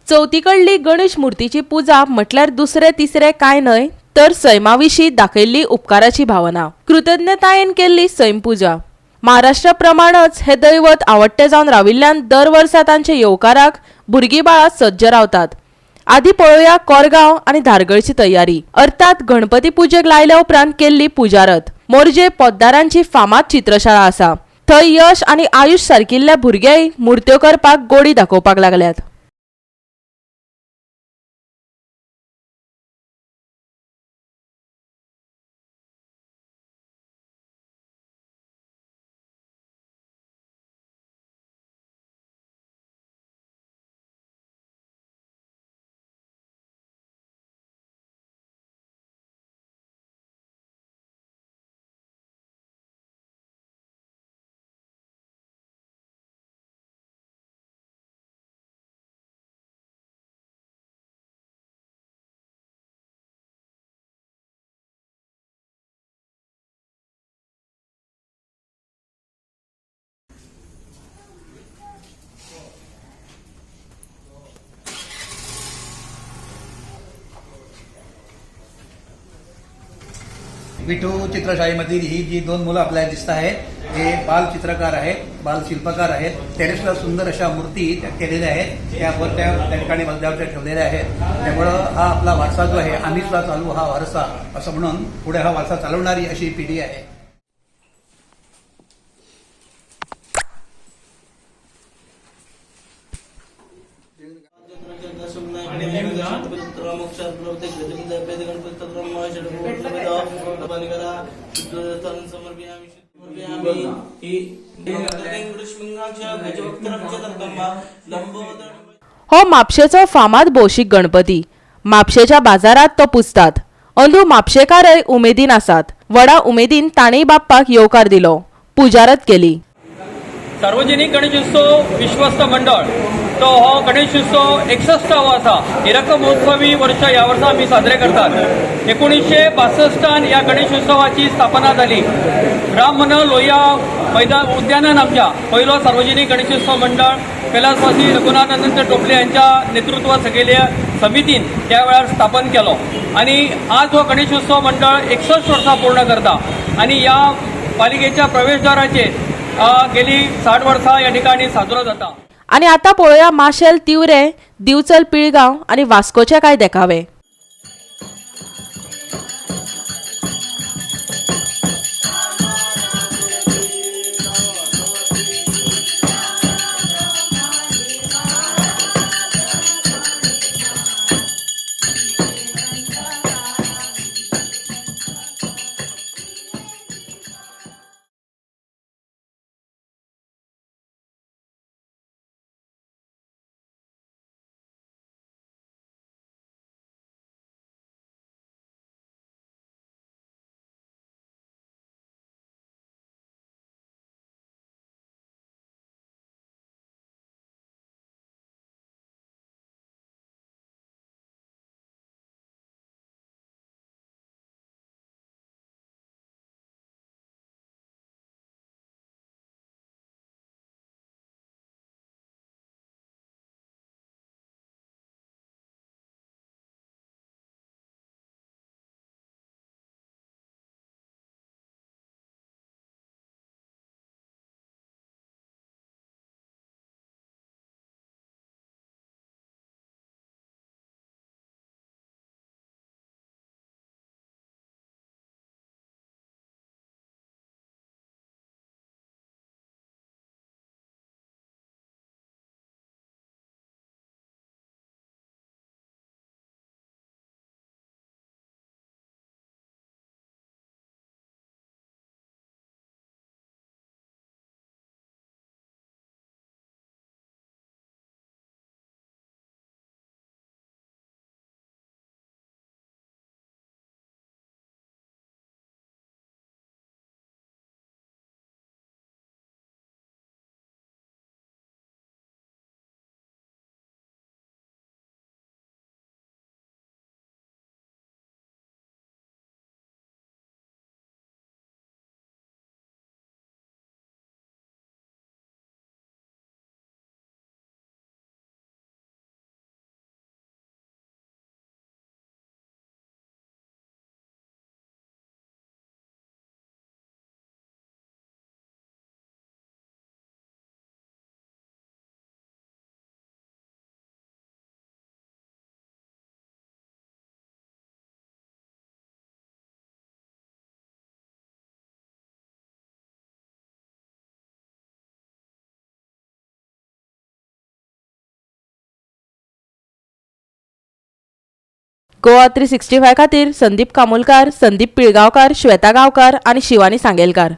चवथी कडली गणेश मूर्तीची पुजा म्हटल्यार दुसरे तिसरे कांय न्हय तर सैमा विशीं दाखयल्ली उपकाराची भावना, कृतज्ञतायेन केल्ली सैमपुजा। महाराष्ट्रा प्रमाणच हे दैवत आवडटे जावन राविल्ल्यान दर वर्सा तांचे येवकाराक भुरगीं बाळां सज्ज रावतात। आदी पळोवया कोरगांव आनी धारगळची तयारी। अर्थात गणपती पुजेक लायल्या उपरांत केल्ली पुजारत। मोरजे पोद्दारांची फामाद चित्रशाळा आसा, थंय यश आनी आयुष सारकिल्ल्या भुरग्यांय मूर्त्यो करपाक गोडी दाखोवपाक लागल्यात। विठू चित्रशाळेमधील ही जी दोन मुलं आपल्याला दिसत आहेत हे बालचित्रकार आहेत, बालशिल्पकार आहेत। त्यांनी सुद्धा सुंदर अशा मूर्ती त्या केलेल्या आहेत, त्यावर त्या ठिकाणी मजल्यावर ठेवलेल्या आहेत। त्यामुळं हा आपला वारसा जो आहे आम्ही सुद्धा चालू हा वारसा असं म्हणून पुढे हा वारसा चालवणारी अशी पिढी आहे। हो म्हापशेचो फामाद भौशीक गणपती। म्हापशेच्या बाजारात तो पुजतात। अंदू म्हापशेकारय उमेदीन आसात। व्हडा उमेदीन तांणी बाप्पाक येवकार दिलो, पुजारत केली। सार्वजनिक गणेशोत्सव विश्वस्त मंडळ तो हो गणेशोत्सव 61वो आसा। हिरक महोत्सवी वर्ष ह्या वर्सा आमी साजरे करतात। 1962 ह्या गणेशोत्सवाची स्थापना जाली। राम मनोहर लोहिया मैदान उद्यानान आमच्या पयलो सार्वजनिक गणेशोत्सव मंडळ कैलासवासी रघुनाथ अनंत टोपले यांच्या नेतृत्वात सगळ्या समितीन त्या वेळार स्थापन केलो आनी आज हो गणेशोत्सव मंडळ 61 वर्सां पूर्ण करता आनी ह्या पालिकेच्या प्रवेशद्वाराचेर गेली 60 वर्सां ह्या ठिकाणी साजरो जाता। आनी आतां पळोवया माशेल, तिवरे, दिवचल, पिळगांव आनी वास्कोचे कांय देखावे। गोवा 365 खातीर संदीप कामोलकार, संदीप पिळगांवकार, श्वेता गांवकार आनी शिवानी सांगेलकार.